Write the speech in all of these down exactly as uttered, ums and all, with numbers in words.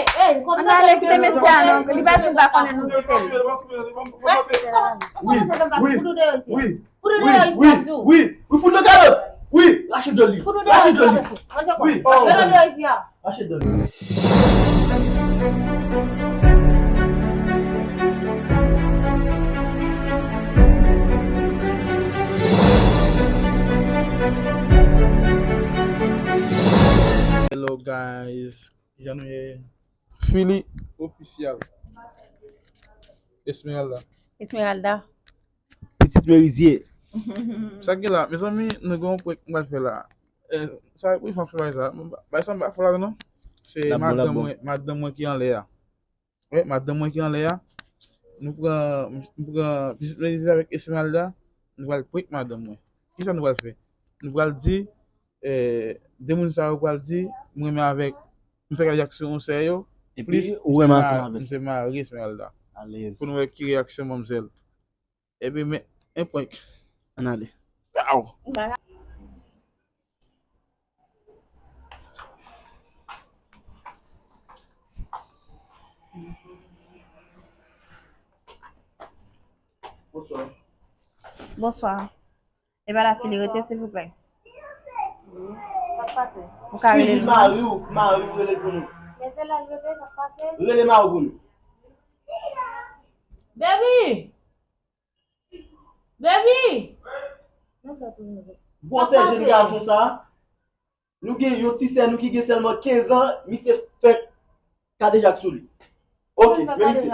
Ey, ey, kòm Ann ale kite mesye a non, li pa di l pa konnen nou kite l. Wi, wi, wi, wi, wi, wi, fout nan kalòt. Wi, rache djòl li. Rache djòl li. Wi, rache djòl li. Rache djòl li. Hello guys, kijan nou ye? Philly Official. Esmeralda. Esmeralda. Pitit Merizye. Sa k gen la, mezanmi, nou gen yon prank m pral fè la. Eh, sa, wi, fò m fè bagay sa. Bagay sa m pa fè la non. Se madanm mwen, madanm mwen ki anlè a. Wi, madanm mwen ki anlè a. Nou pran, nou pran pitit Merizye avèk Esmeralda. Nou pral prank madanm mwen. Kisa nou pral fè? Nou pral di, eh, de moun sa yo pral di, mwen renmen avèk, m fè kadejak sou yon sè yo, epi plis ou renmen ansanm avèk, m se mari Esmeralda. Alèz. Pou nou wè ki reyaksyon manmzèl. Epi men, en prank. Ann ale. Pow! Bonswa. Bonswa. E pa la Philly rete, silvouplè. Sa k pase? Ou ka rele l non? Mari w, mari w rele pou nou. Men se la l rete, sa k pase? Rele mari w pou nou. Baby! Baby! Gwosè jèn gason sa a. Nou gen yon ti sè nou ki gen sèlman kenz an, misye fè kadejak sou li. Ok, men misye.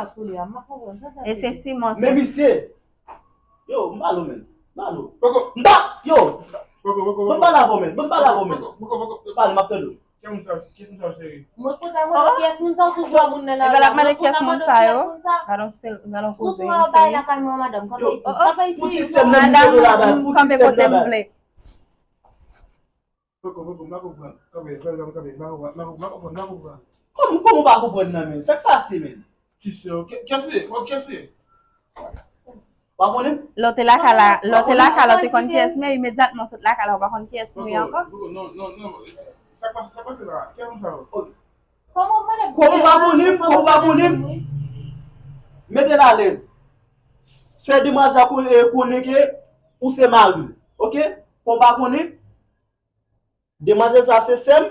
E se siman sa. Men misye. Yo, m pa lo, men. M pa lo. M pa, yo. M pa la vo, men. M pa la vo, men. Pale, m ap tande w. Kiyès moun sa, kiyès moun sa, cheri? Mwen kontan mwen, kiyès moun sa, ou toujou ap moun nan lari a. Epa l ap mande kiyès moun sa yo. Gadon se, gadon koze. Ou tou ap bay lakay mwen, madanm, kanpe isi. Kanpe isi. Madanm, kanpe kote m vle. Poko, poko, m pa konprann. Kanpe, kanpe, kanpe, m pa konprann, m pa konprann, m pa konprann, m pa konprann. Kòman, kòman w pa konprann nan, men? Sa k pase, men? Ti sè w, kiyès li ye? Kiyès li ye? Pa konnen? Lè w te lakay la, lè w te lakay la, w te konn kiyès m ye, imedyatman w sot lakay la, ou pa konn kiyès m ye ankò? Poko, non, non, non. Sa k pase, sa k pase la? Kiyès moun sa yo? Kòman w pa konnen m? Kòman w pa konnen m? Mete l alèz. Fè demwazèl la konnen, konnen ke ou se mari l. Ok? Kòman w pa konnen m? Demwazèl sa se sè m.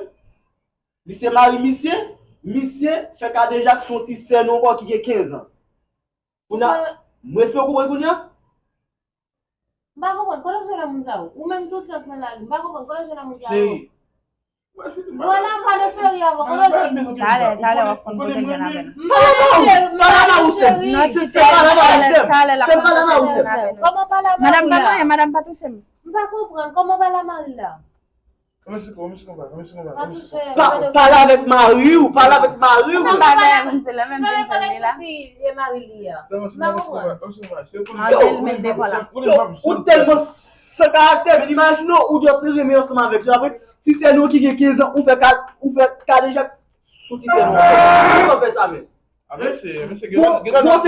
Li se mari misye. Misye fè kadejak sou yon ti sè nou ankò ki gen kenz an. Kounye a, m espere w konprann kounye a. M pa konprann, kote w jwenn nan moun sa yo? Ou menm tou trant nan lari, m pa konprann, kote w jwenn nan moun sa yo? Cheri. Bon, la, m pa nan cheri avè w, kote w jwenn? Talè, talè, w ap konn kote l jwenn avè nou. M pa nan cheri, m pa nan cheri. Se, se pa la mari sè m. Se pa la mari sè m. Kòman pa la mari la? Madanm pa nan anyen, madanm pa touche m. M pa konprann, kòman pa la mari la? Kòman se konsa, kòman se konsa, kòman se konsa? Pa, pale avèk mari w, pale avèk mari w. Nan bagay a, m di lè menm vin jwenn li la. Antre l, men l devan la. Yo, ou tèlman san karaktè, men imajine w, ou di w se renmen ansanm avèk li. Apre, ti sè nou ki gen kenz an, ou fè ka, ou fè kadejak sou ti sè nou. Kòman w fè sa menm? Gwosè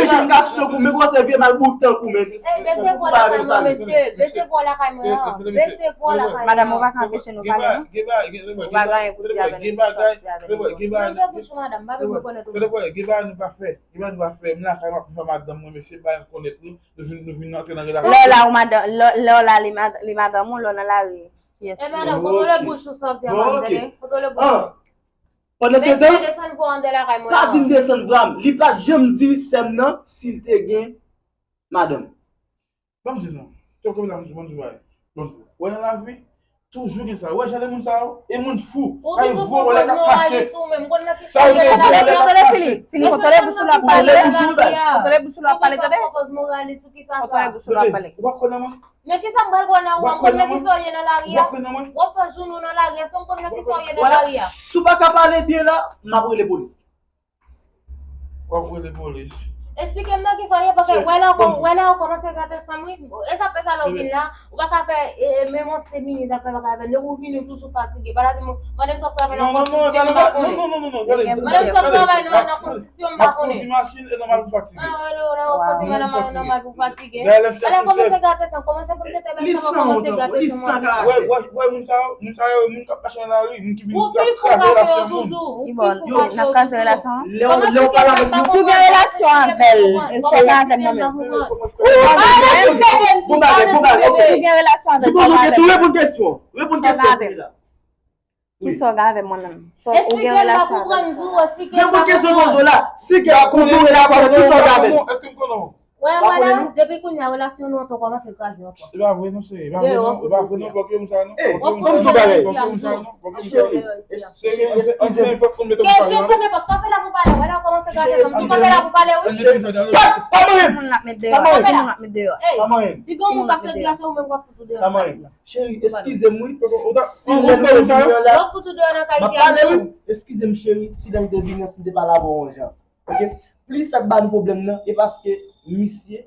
jèn gason tankou, men gwosè vye malbouk tankou, men. Ey, bese vwa lakay mwen, mesye. Bese vwa lakay mwen an. Bese vwa lakay mwen. Madanm, ou pa ka anpeche nou pale, non? Ou pa gen anyen pou di avè nou, sòti avè nou. Mwen fè bouch ou, madanm, m pa vle rekonèt ou. Gen bagay nou pa fè. Gen bagay nou pa fè. M lakay, m ap fè madanm mwen, mesye, pa rekonèt nou. Nou vin, nou vin antre nan relasyon. Lè w la, ou madanm, lè, lè w la, li mad-, li madanm ou, lè w nan lari, kiyès li? E madanm, kontwole bouch ou, sa w ap di a, madanm, tande? Kontwole bouch ou. Pandan se tan, desann vwa anndan lakay mwen an. Pa di m desann vwa m. Li pa t janm di sè m nan si l te gen madanm. Ban m di nou. Tankou la, ban m di w bagay. Bon, wè nan lavi, toujou gen sa. Wè jan de moun sa yo, e moun fou. Ou toujou pran pòz moralis ou menm. Konn nan ki sa w ye nan lavi a. Tande, Fili. Fili, kontwole bouch ou lè w ap pale. Kontwole bouch ou lè w ap pale, tande. Ou toujou pran pòz moralis ou ki sa sa. Kontwole bouch ou lè w ap pale. Ou pa kwè nan mwen? Men kisa m pral kwè nan ou an? M konn nan kisa w ye nan lari a? W ap fè jounen w nan lari a, èske m konn nan kisa w ye nan lari a? Si w pa ka pale byen la, m ap rele polis. W ap rele polis. Esplike m nan kisa w ye, paske wè la, wè la, w kòmanse gate san m, wi. E sa fè sa lè w vin la, ou pa ka fè, e, e, menm yon senk minit apre, pa ka fè, lè ou vini, ou toujou fatige. Pa ta di m, mande m sa w travay nan konstriksyon, m pa konnen. Mande m sa w travay nan, nan konstriksyon, m pa konnen. Nan konstriksyon, m pa konnen. Nan konstriksyon, m pa konnen. Alè, w kòmanse gate san, kòmanse pou m te fè sa, m kòmanse gate san, mwen. Wè, wè, wè, moun sa yo, moun sa yo, moun k ap mache nan lari, moun ki vin, k ap kraze relasyon moun. Ki bò, n ap kraze relasyon an? Lè w, lè w pale avèk moun. Si w gen relasyon avè l, sa w gen avè m nan menm? Bon bagay, bon bagay, ok. Si w gen relasyon avè l, sa w gen avè m? Reponn kesyon, reponn kesyon, reponn kesyon, Camila. Kisa w gen avè m nan menm? Sa w gen relasyon avè l? Reponn kesyon poze w la. Si gen, ou gen relasyon avè l, kisa w gen avè l? Wè, wè la, depi kounye a, relasyon nou an tou kòmanse kraze ankò. E pa vre non, cheri, e pa vre non, e pa vre non, bloke moun sa yo non. Ey, bloke moun sa yo non, bloke moun sa yo non, bloke moun sa yo non. Cheri, eskize m. Kenbe, kenbe, kenbe, kanpe la pou pale, wè la, w kòmanse gate fanm, tou kanpe la pou pale, wi. Pa, pa manyen m. Moun ap met deyò, pa manyen m. Ey, si gen moun k ap sèvi a, se ou menm k ap fout ou deyò nan kay sa. Cheri, eskize m, wi. Si lè nou vin la, m ap pale, wi. Eskize m, cheri, si lè m te vin nan, si m te pale avè w yon jan. Ok? Plis sa k ba nou pwoblèm nan, e paske misye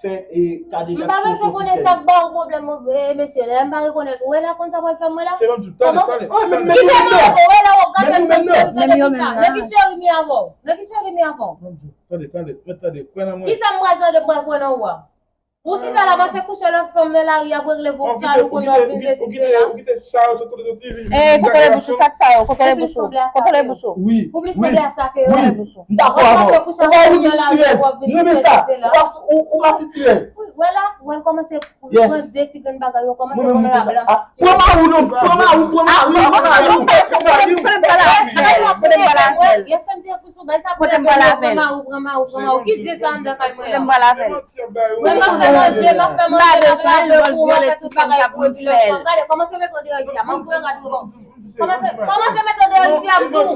fè, e, kade reaksyon sou ti sèl. M pa bezwen konnen sa k ba w pwoblèm, e, mesye, lè m pa rekonèt ou, wè la konn sa pral fè m, wè la. Se menm tou, tande, tande. Kite m avè w, wè la, w ap gate fanm, cheri, tande kisa. Nan ki cheri m ye avè w? Nan ki cheri m ye avè w? Tande, tande, tande, kwè nan mwen. Kisa m pral tande pral kwè nan ou a? Ou chita la, mache kouche lòt fanm nan lari, ap regle vòk sa, nou konnen w ap vin sesi sela. Ou kite sa yo sot kote soti, vin, vin, vin gate relasyon. Ey, kontwole bouch ou, sa k sa yo, kontwole bouch ou, kontwole bouch ou. Wi, wi, wi. M dakò avè w. Ou pa ou ki sitirèz. M renmen sa. Ou pa, ou, ou pa sitirèz. Wi, wè la, wè l kòmanse pran de ti grenn bagay yo, kòmanse pran lablan. Pran mari w non, pran mari w, pran mari w, pran mari w, pran mari w. Kote m pral avè l? Kote m pral avè l? Pran mari w, pran mari w, pran mari w. Ki zen sa anndan kay mwen an? Kote m pral avè l? Mwen, m ap fè manje, m ap fè manje, m ap lave pou ou, m ap fè tout bagay pou epi lè w pran. Gade, kòmanse mete w deyò isi a, m ap pran gade pou ou. Kòmanse, kòmanse mete w deyò isi a, m di w.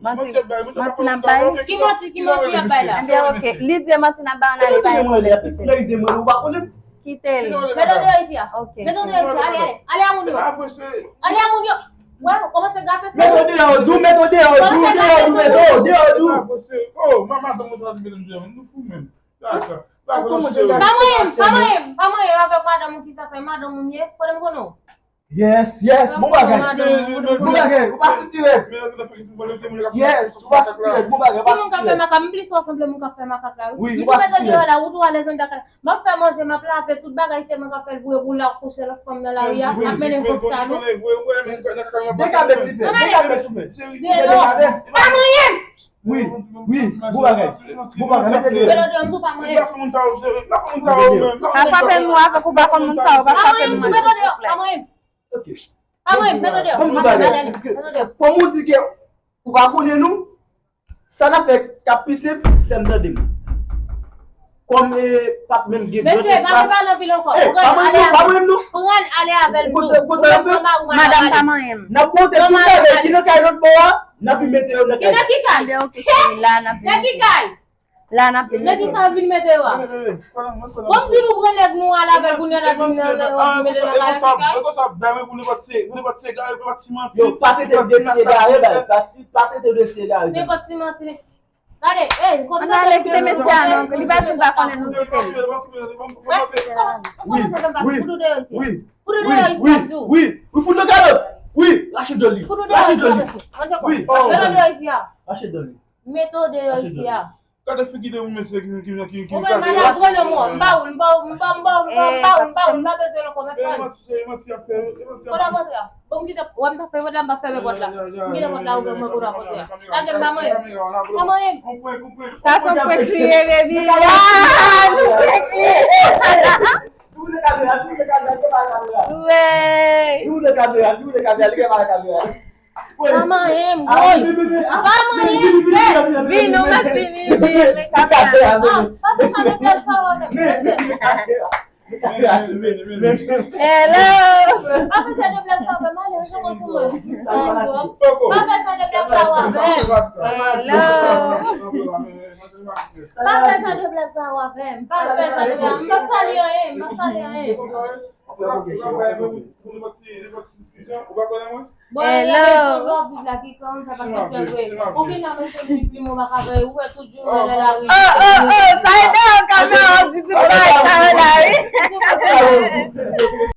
Manti, manti n ap bay? Ki manti, ki manti y ap bay la? Ebyen, ok. Li di e manti n ap bay, ann ale, pa gen pwoblèm, kite l. Kite l. Mete w deyò isi a. Ok, cheri. Mete w deyò isi a, ale, ale. Ale a moun yo. Ale a moun yo. Wè, ou kòmanse gate sa. Mete w deyò, Dou, mete w deyò, Dou, deyò, Dou, mete w deyò, Dou. Oh, ma-, madanm mwen sa di mete m deyò, nou fou menm. Pa manyen m, pa manyen m, pa manyen m avèk madanm ou, kisa sa, e madanm ou m ye, kote m konnen w? Yes, yes, bon bagay. Bon bagay, ou pa sitirèz. Yes, ou pa sitirèz, bon bagay, ou pa sitirèz. Ki moun k ap fè makak? M plis wè w sanble moun k ap fè makak la, wi. Wi, ou pa sitirèz. M toujou mete w deyò la, ou tou alèz anndan kay la. M ap fè manje, m ap lave, tout bagay se mwen k ap fè l pou yo, pou l al kouche lòt fanm nan lari a, ap mennen vòk sa nou. Dekabès li fè, dekabès ou fè. Deyò. Pa manyen m! Wi, wi, bon bagay. Bon bagay, mete deyò. Mete deyò, m tou pa manyen m. Pa frape nou avèk ou pa konn moun sa yo, pa frape nou, silvouplè. Pa manyen m. Ok. Pa manyen m, mete deyò. Ban m di w bagay. Kòm ou di ke ou pa konnen nou, sa n ap fè k ap pi senp, sè m, tande m. Kòm, e, pa t menm gen gran espas. Mesye, pa vin pale anpil ankò. Pran l ale avè l. Pran l ale avè l tou. Ou konn sa n ap fè? Madanm pa manyen m. N ap monte tout bagay ki nan kay lòt bò a, n ap vin mete yo nan kay sa. Ki nan ki kay? Ebyen, ok, cheri, la n ap vin mete yo. Nan ki kay? La n ap vin mete yo. Nan ki kay w ap vin mete yo a? Bon, m di nou pran nèg nou ale avè l, kounye a n ap vin mete nan kay, nan ki kay? Yo, pa trete m de ti egare, bay. Pa ti, pa trete m de ti egare. Nenpòt ti manti. Gade, ey, ann ale, kite mesye a non, li pa di l pa konnen nou, kite l. Wi, wi, wi, wi, wi, fout nan kalòt. Wi, rache djòl li. Rache djòl li. Wi, rache djòl li. Mete w deyò isi a. Rache djòl li. Mete w deyò isi a. Gade figi de yon mesye ki, ki, ki, ki kraze relasyon. Ou menm, madanm, pran non mwen. M pa ou, m pa ou, m pa ou, m pa ou, m pa ou, m pa ou, m pa bezwen non kòmantè. E manti, e manti y ap fè, e manti y ap fè. Kòlabòratè a. Bon, m kite, wè m t ap fè pòt la, m pa fèmen pòt la. M kite pòt la ouvè, mwen kòlabòratè a. Lage m, pa manyen m. Pa manyen m. Sa se yon prank li ye, baby. Ah, nou prank li. Wey. Pa manyen m, woy. Pa manyen m, vre. Vini, ou mèt vini, vini, men kamera. Ah, pa fè sa de blag sa w avè m. Hello. Pa fè sa de blag sa w avè m, ale, rete ankò sou mwen. Pa fè sa de blag sa w avè m. Hello. Pa fè sa de blag sa w avè m. Pa fè sa de blag. M p ap salye anyen, m p ap salye anyen. Ou pa kwè nan mwen? Bon, Hello. Lè lè viv la ki kan sa pa se fè vre. Konbyen la mwen se li pli mwen pa ka fè ou wè tout jou nan lari. Oh, oh, oh, sa e nan kamera w di tout bagay sa yo la wi.